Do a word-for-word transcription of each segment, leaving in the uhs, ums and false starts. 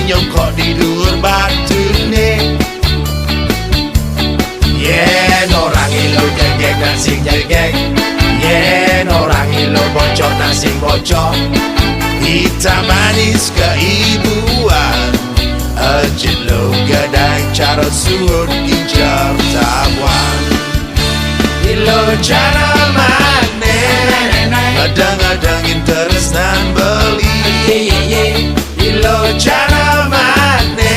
nyongkok di duur batune. Yen orang ilu jegeg dan sing jegeg, yen orang ilu bocok dan sing bocok, hitam manis keibuan. Ejit lo gedai cara suut incar tabuan. Ilo cara mane, ngadang-ngadangin tresnan beli. Ilo cara mane,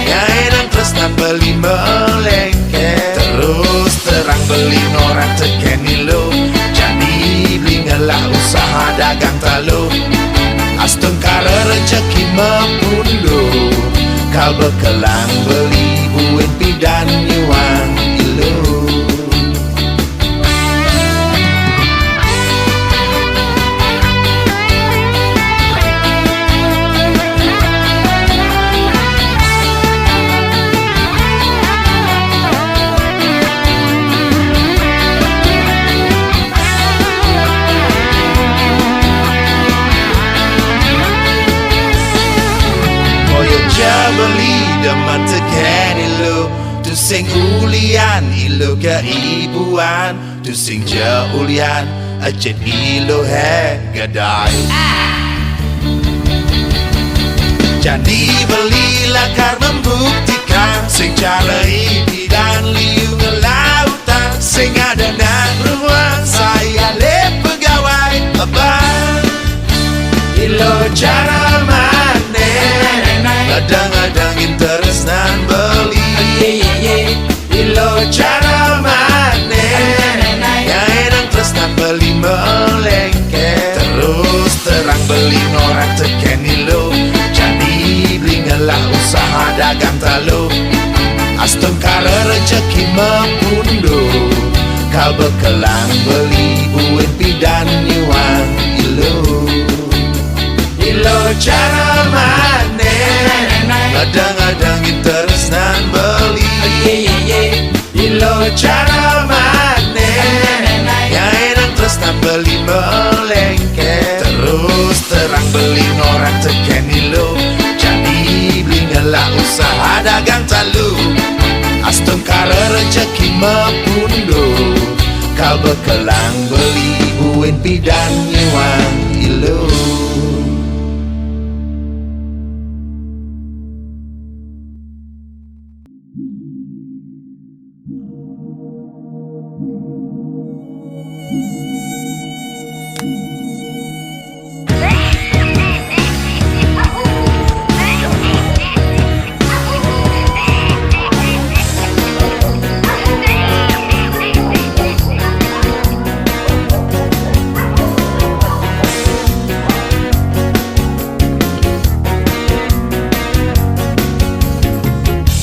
nyae nang tresnan beli melengke. Terus terang beli ngorang teken ilo, jani beli ngelah usaha dagang talo. Astungkara rejeki mepundo, kal bekelang beli buin pidan nyuang ilo. Koyo jabeli demen tekeni lo, tu sing ulian ilo keibuan, tu sing ja ulian ejit ilo he gedai. Jani beli lakar membuktikan, sing cara ipi dan liu ngelautan, sing ada nak ruang saya le pegawai abang. Ilo cara mane, ngadang-ngadangin tresnan beli. Ilo cara mane, nyae nang tresnan beli melengke. Terus terang beli ngorang teken ilo, jani beli ngelah usaha dagang talo. Astungkara rejeki mepundo, kal bekelang beli buin pidan nyuang ilo. Ilo cara mane, ngadang-ngadangin tresnan beli. Ilo cara mane, nyae nang tresnan beli melengke. Terus terang beli ngorang teken ilo, jani beli ngelah usaha dagang talo. Astungkara rejeki mepundo, kal bekelang beli buin pidan nyuang ilo.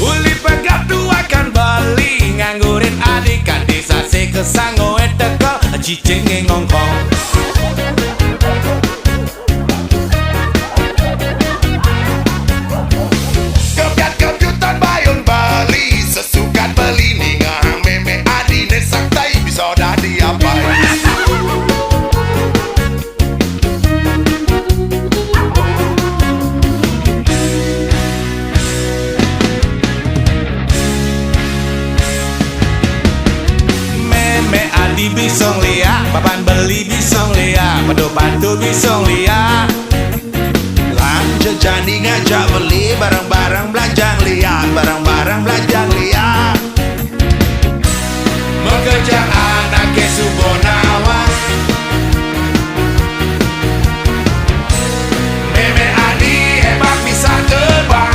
Uli pegap duakan beli, nganggurin adik-adik sase kesangoe teko, cicing ngongkong. Kepiat kepiutan bayun beli, sesukat beli ningehang meme adine saktai bisa dadi apai. Meme adi bisong lia, papan beli bisong lia, padu-padu bisong lia. Lanja jani ngajak beli barang-barang belanjang lia, barang-barang belanjang lia. Mekerja anake subuh nawang. Meme adi hebat bisa terbang.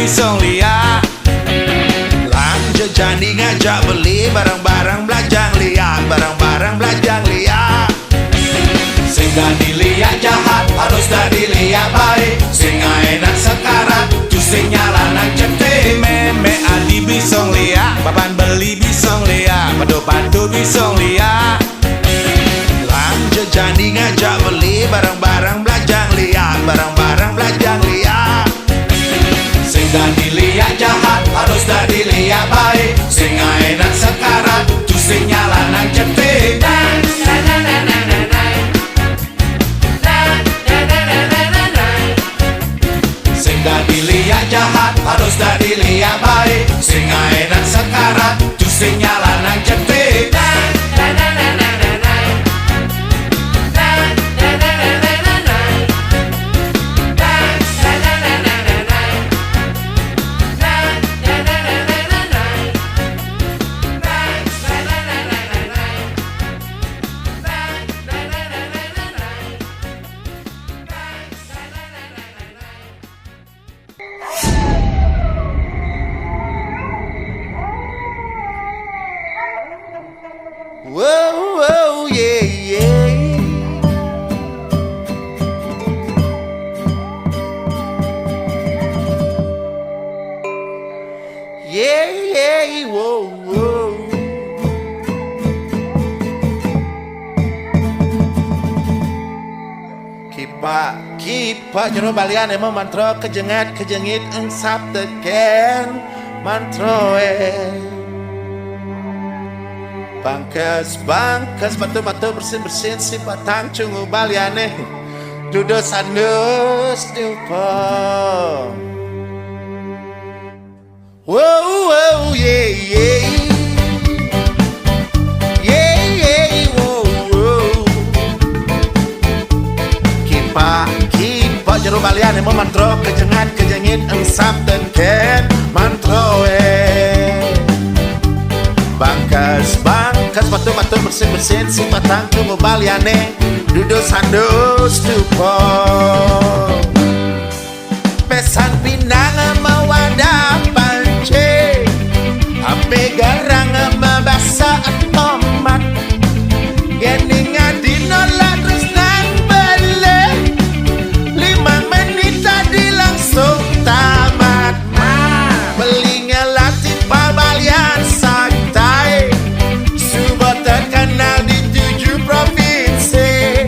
Bisong liak. Lanjut jani ngajak beli barang-barang belanja liak, barang-barang belanja liak. Sing dadi liak jahat harus dadi liak baik. Sing enak sekarat tu sing nyala nang cetik. Meme adi bisong liak, papan beli bisong liak, padu-padu bisong liak. Lanjut jani ngajak beli barang-barang belanja liak, barang-barang belanja liak. Sing dadi liak jahat harus dadi liak baik. Sing enak sekarat tu sing nyala nang cetik. Sing dadi liak jahat harus dadi liak baik. Sing enak sekarat tu sing nyala nang cetik. Wow, wow, yeah, yeah. Yeah, yeah, wow, wow. Kipak, kipak jero balian ema mantro kejengat kejengit engsap teken mantro eh. Bangkes, bangkes, batu-batu bersin-bersin si batang cungu baliane. Dudo sandus dupo. Wow, wow, yeah, yeah. Yeah, yeah, wow, wow. Kipak, kipak jero balian emo mantro kejengat kejengit engsap teken mantro eh. Bangkes, bangkes, batu-batu bersin-bersin si batang cungu baliane. Dudo sandus dupo. Pesan pinang mawadah panci, ape garang mabasa tomat. Yen ning adi nolak terus nang beli, limang menit tadi langsung tamat. Beli ngelatih pabalian santai, suba terkenal di tujuh provinsi.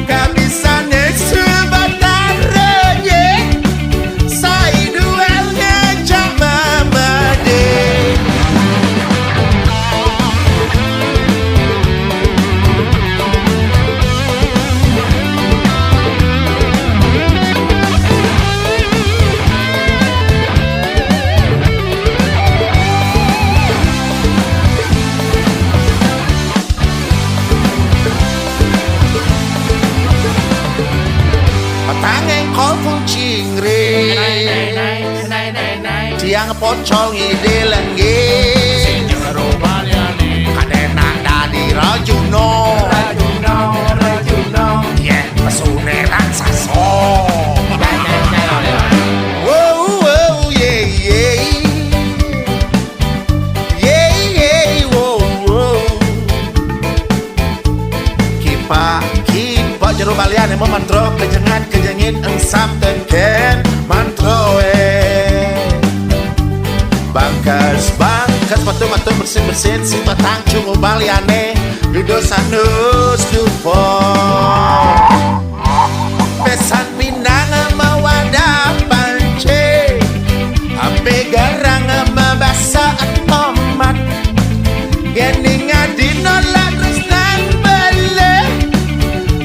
Kabisane suba tarenye, sai duel ngajak mamade. Patangeng kol kucing ring. Tiang pocong ide lengge. Kadena dadi rajuno. Ye, pesune raksasa. Wow, wow, yeah, yeah. Yey, yey, wow, wow. Kipak, kipak jero balian emo mantro kejengat kejengit engsap teken mantro eh. Bangkes, bangkes, batu-batu bersin-bersin si batang cungu baliane. Dudo sandus dupo. Pesan pinang mawadah panci, ape garang mabasa tomat. Yen ning adi nolak terus nang beli,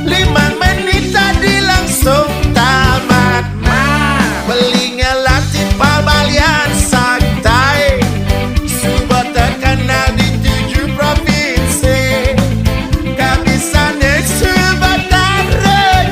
limang menit tadi langsung tamat. Beli ngelatih pabalian santai, suba terkenal di tujuh provinsi. Kabisane suba tarenye,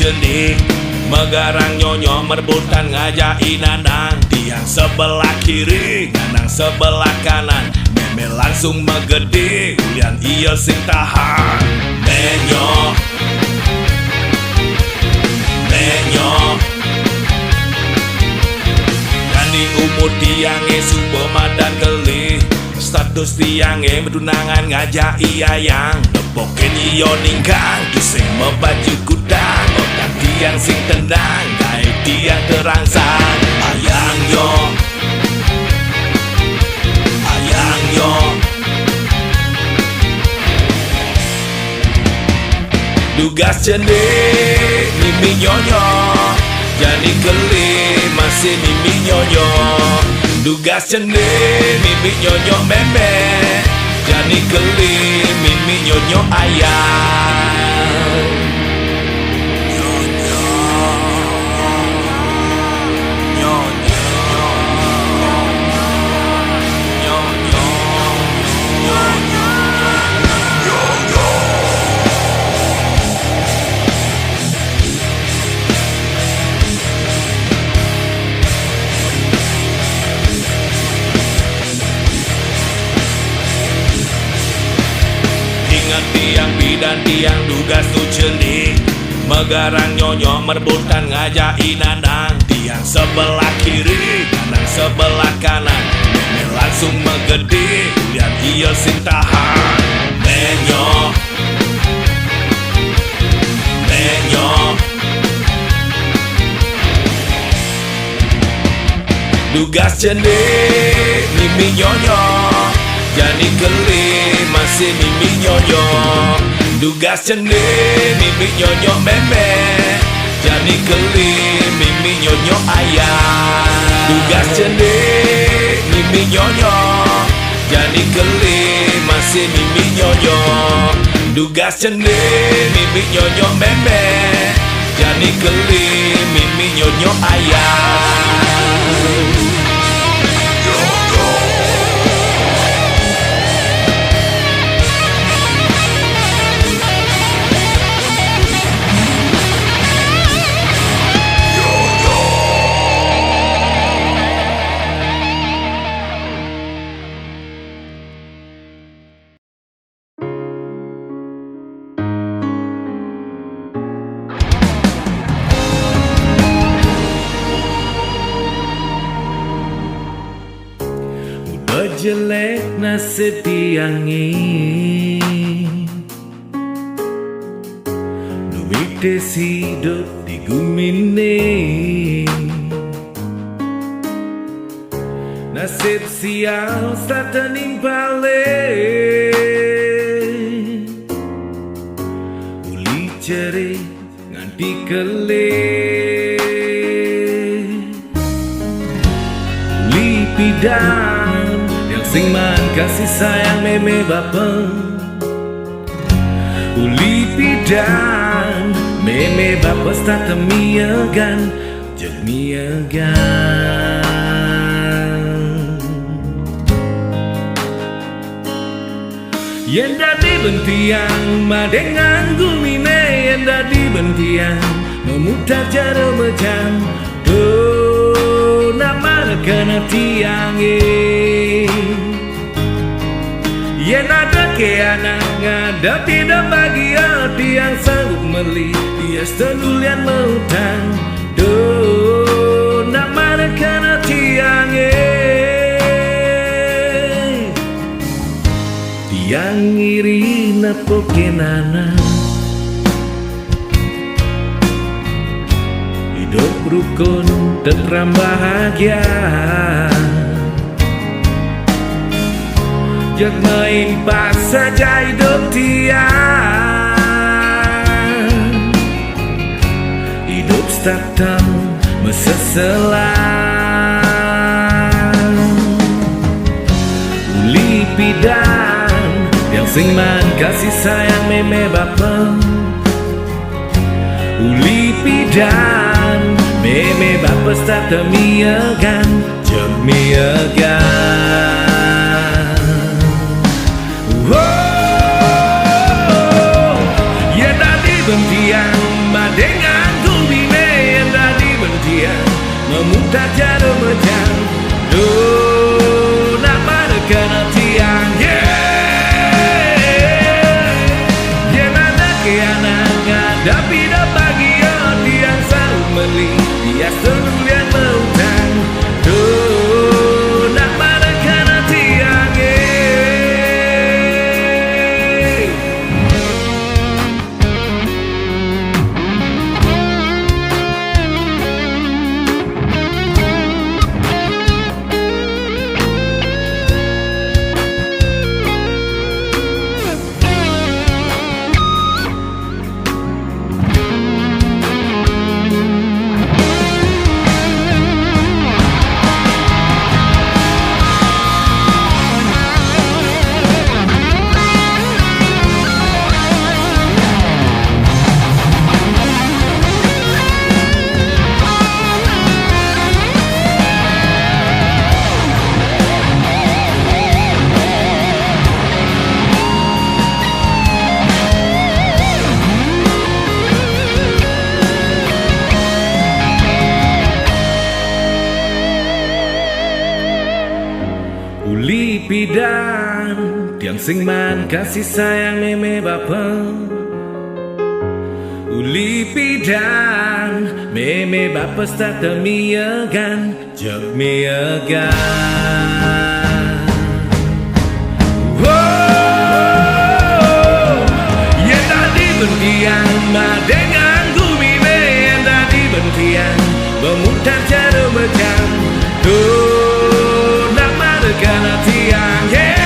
Sendi, megarang nyonyo merebutan ngajak inanang. Tiang sebelah kiri, nganang sebelah kanan. Meme langsung megedi, ulian iyo sing tahan. Menyo, menyo. Kani umur tiange suba madan kelih. Status tiange bedunangan ngajak iyayang. Nepokin iyo ningkang, tusing mebaju kudang. Otak tiang sing tenang, gae tiang terangsang. Ayang yo, ayang yo. Dugas cende mimi nyonyo, jani keli masih mimi nyonyo. Dugas cende mimi nyonyo meme, jani keli mimi nyonyo ayang. Ingat tiang bidan tiang dugas tu celi. Megarang nyonyo merebutan ngajak inanang. Tiang sebelah kiri, inanang sebelah kanan. Meme langsung megedi, ulian iyo sing tahan. Menyo, menyo. Dugas cende mimi nyonyo, jani keli masih mimi nyonyo. Dugas cende mimi nyonyo meme, jani keli mimi nyonyo ayang. Dugas cende mimi nyonyo, jani keli masih mimi nyonyo. Dugas cende mimi nyonyo meme, jani keli mimi nyonyo ayang. Udah jelek nasib tiang ni, dumitis hidup di gumi ni. Nasib sial serata nimpale, uli ceri nganti kele. Uli pidan yang sing man kasih sayang meme bapa. Uli pidan meme bapa serata miagan, jeg miagan. Yen dadi bentiang madeng nganggu mine, yen dadi bentiang memutar jero mejang. Tuh nak mana kena tiang eh. Yen ada ke anak ngadep tidak bahagia, tiang sanggup meli dia sedulian meutang. Tuh nak mana kena tiang eh. Tiang iri nepokin anak. Hidup rukun, tentram, bahagia. Jeg main pas saja hidup tiang. Hidup setatang meseselan. Uli pidan yang sing man kasih sayang meme bapa. Uli pidan meme bapa serata miagan, jeg miagan. Oh, ya dadi bentiang madeng Tapi dah pagi, oh, tiang sahut meli, biasa nulian beutang. Tuh, nak mana kana tiang, eh. Uli pidan, tiang singman kasih sayang meme bapa. Uli pidan, meme bapa serta miagan, jak miagan. Oh, ya tadi bentiang ma dengan gumi me, ya tadi bentiang memutar jarum jam. Tuh, nak mana kana tiang, yeah.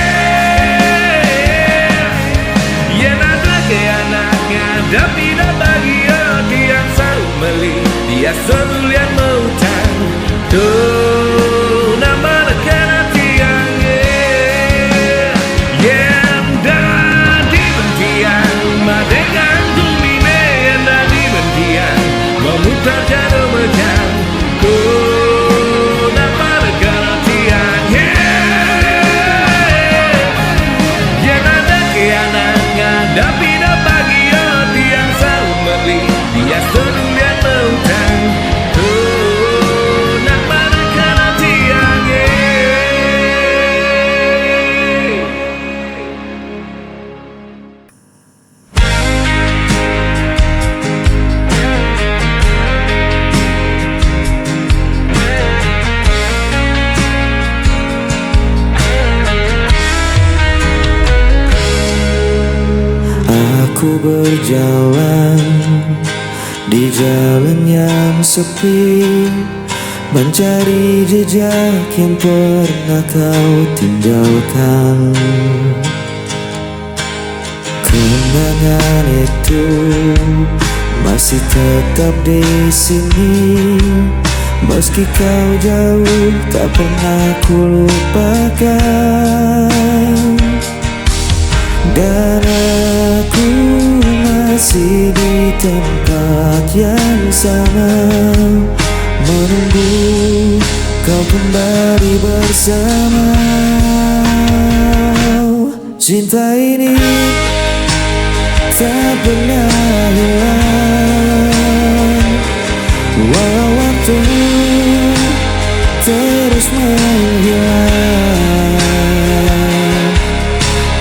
Ya nak ke anak ngadap ina bagi, oh, tiang sahut meli, biasa nulian beutang. Tuh, nak mana kana tiang, yeah. Yang tadi bentiang ma dengan gumi me, yang tadi bentiang memutar jarum jam. Ku nampak kana tiang, yeah. Yang ada ke anak ngadap ina bagi, oh, tiang sahut meli, biasa nulian beutang. Ku nampak kana tiang, yeah. Aku berjalan di jalan yang sepi, mencari jejak yang pernah kau tinggalkan. Kenangan itu masih tetap di sini, meski kau jauh tak pernah ku lupakan. Dan aku masih di tempat yang sama, menunggu kau kembali bersama. Cinta ini tak pernah hilang, walau waktu terus menghilang.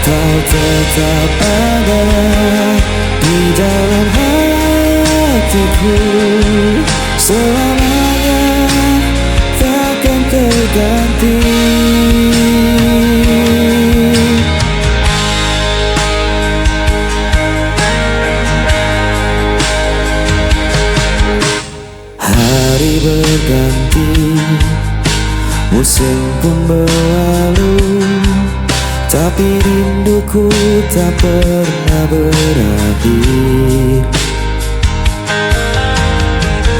Kau tetap ada di dalam hatiku, selamanya takkan terganti. Hari berganti, musim pun berlalu, tapi rinduku tak pernah berakhir.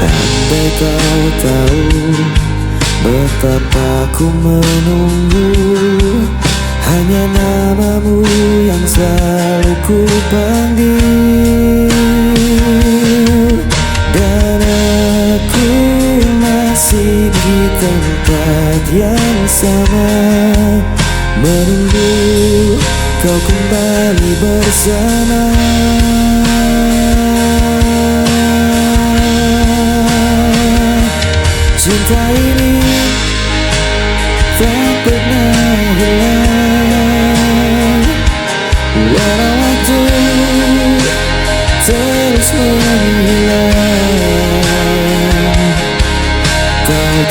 Andai kau tahu betapa ku menunggu, hanya namamu yang selalu ku panggil. Dan aku masih di tempat yang sama, menunggu kau kembali bersama. Cinta ini tak pernah hilang, walau waktu terus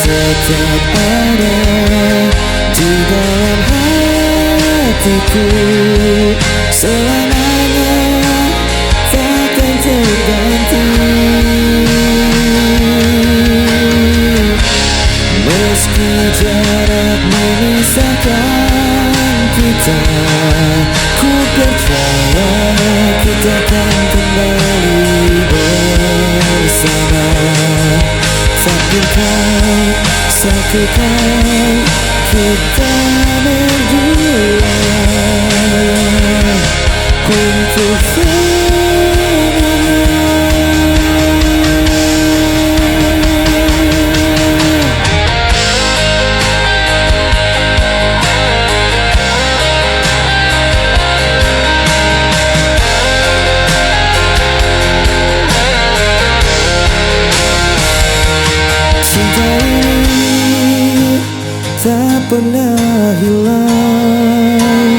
tetap ada di dalam hatiku, selamanya takkan terganti. Meski jarak memisahkan kita, ku percaya kita akan kembali bersama. Takdir kau satukan kita berdua untuk selamanya. Cinta ini tak pernah hilang,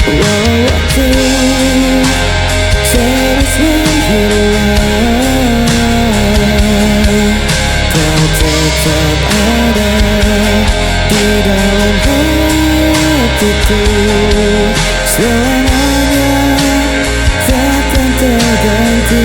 walau waktu terus menghilang. Kau tetap ada di dalam hatiku, selamanya takkan terganti.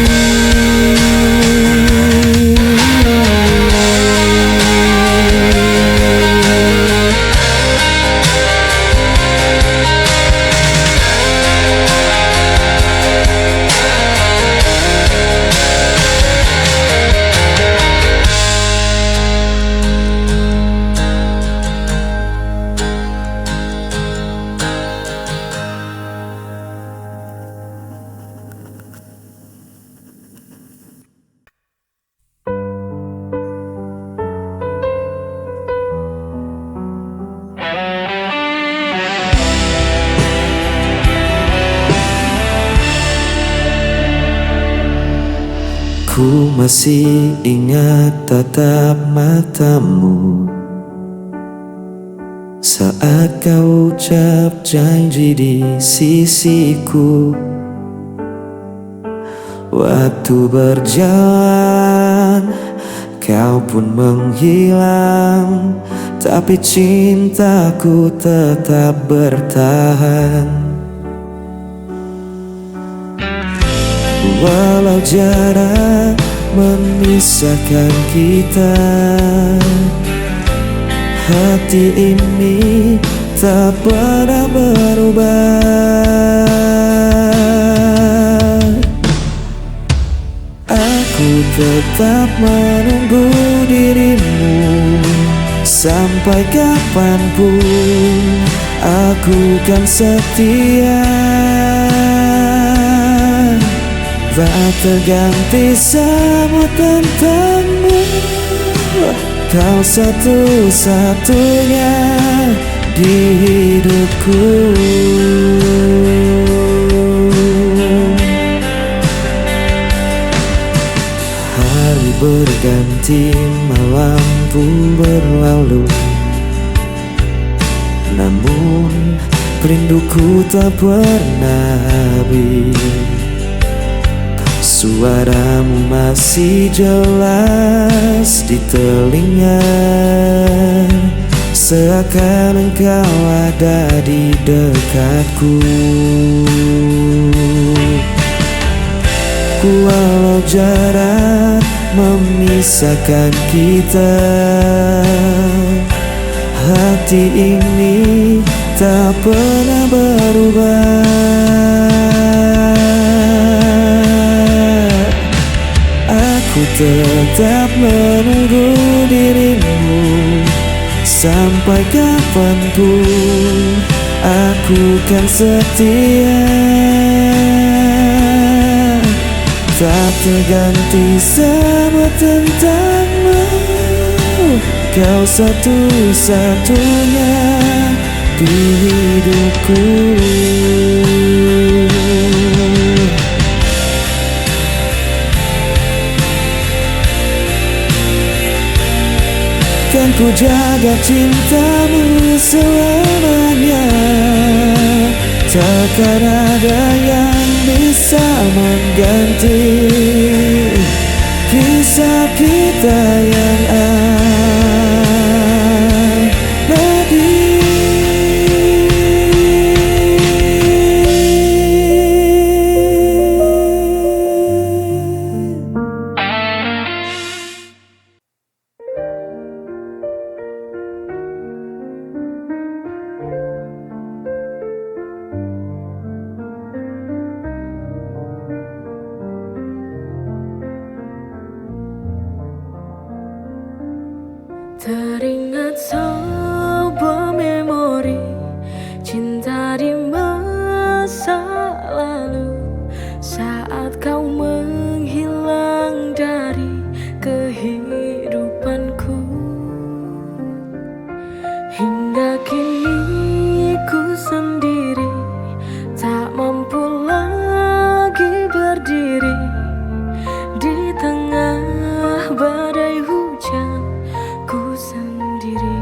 Ku masih ingat tatap matamu saat kau ucap janji di sisiku. Waktu berjalan, kau pun menghilang, tapi cintaku tetap bertahan. Walau jarak memisahkan kita, hati ini tak pernah berubah. Aku tetap menunggu dirimu, sampai kapanpun aku kan setia. Tak terganti semua tentangmu, kau satu-satunya di hidupku. Hari berganti, malam pun berlalu, namun rinduku tak pernah habis. Suaramu masih jelas di telinga, seakan engkau ada di dekatku. Walau jarak memisahkan kita, hati ini tak pernah berubah. Aku tetap menunggu dirimu, sampai kapanpun aku kan setia. Tak terganti semua tentangmu, kau satu-satunya di hidupku. Kan ku jaga cintamu selamanya, takkan ada yang bisa mengganti kisah kita yang Sebuah memori cinta di masa lalu, saat kau menghilang dari kehidupanku. Hingga kini ku sendiri, tak mampu lagi berdiri di tengah badai hujan. Ku sendiri.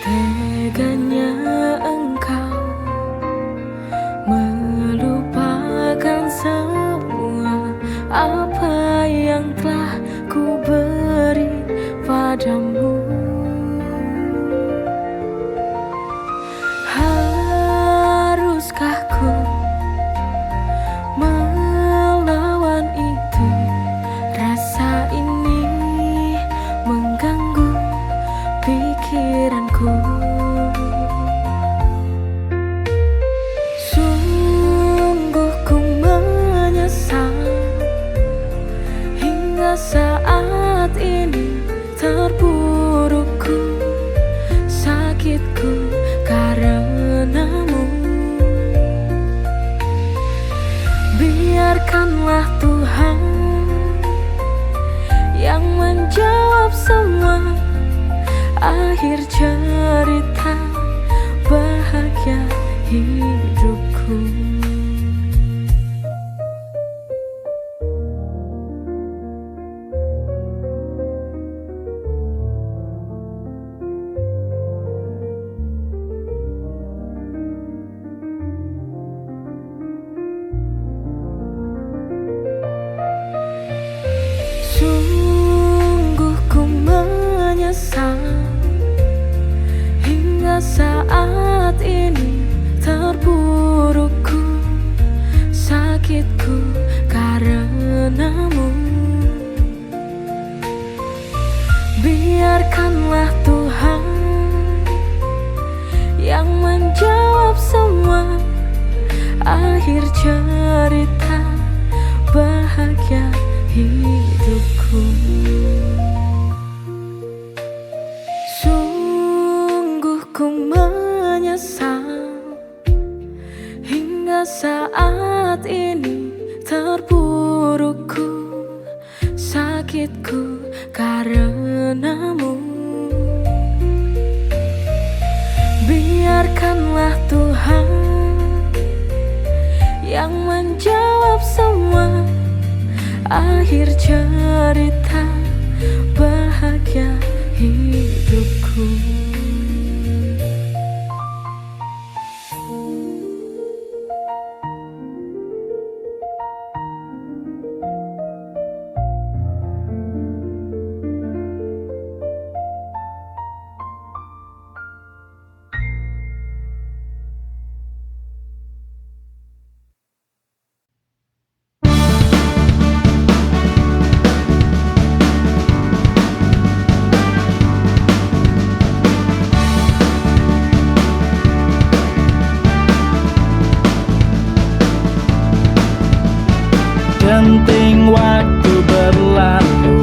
Teganya engkau melupakan semua apa yang telah ku beri padamu. Haruskah ku melawan itu? Rasa ini mengganggu pikiranku. Sungguh ku menyesal hingga saat ini. Terpurukku, sakitku karenamu. Biarkanlah Tuhan yang menjawab semua akhir cerita bahagia hidupku. Sungguh ku menyesal hingga saat ini. Terpurukku, sakitku karenamu. Biarkanlah Tuhan yang menjawab semua akhir cerita bahagia hidupku. Sungguh ku menyesal hingga saat ini. Terpurukku, sakitku karenamu. Biarkanlah Tuhan yang menjawab semua akhir cerita bahagia hidupku. Denting waktu berlalu,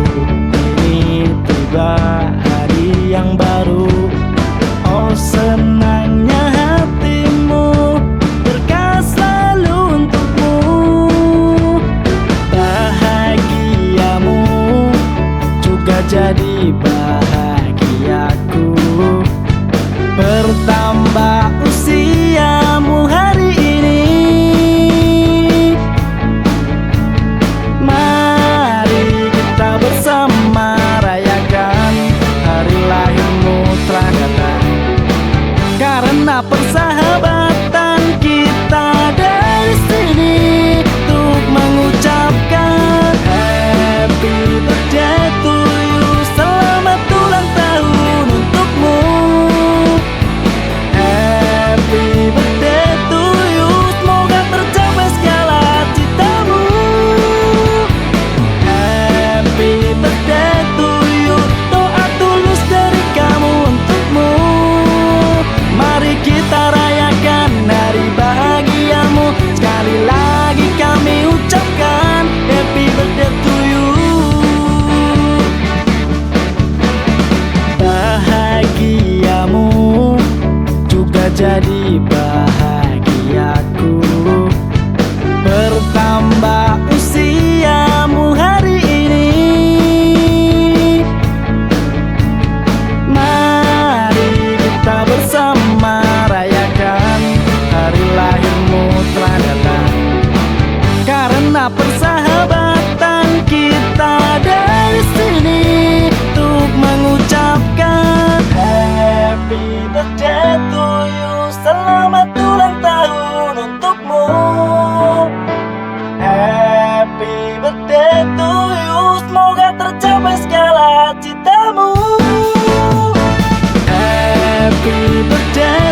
kini tiba hari yang baru. Oh, senangnya hatimu, berkah selalu untukmu. Bahagiamu juga jadi bahagiaku. Bertambah usiamu hari ini. Mari kita bersama rayakan hari lahirmu telah datang. Karena persahabatan kita dari sini untuk mengucapkan happy birthday to you. Selamat ulang tahun untukmu. Happy birthday to you. Semoga tercapai segala citamu. Happy birthday to you. Doa tulus dari kamu untukmu. Mari kita jadi bahagiaku. Bertambah usiamu hari ini. Mari kita bersama rayakan hari lahirmu telah datang. Karena persahabatan kita dari sini untuk mengucapkan happy birthday to you. Selamat ulang tahun untukmu. Happy birthday to you. Semoga tercapai segala citamu. Happy birthday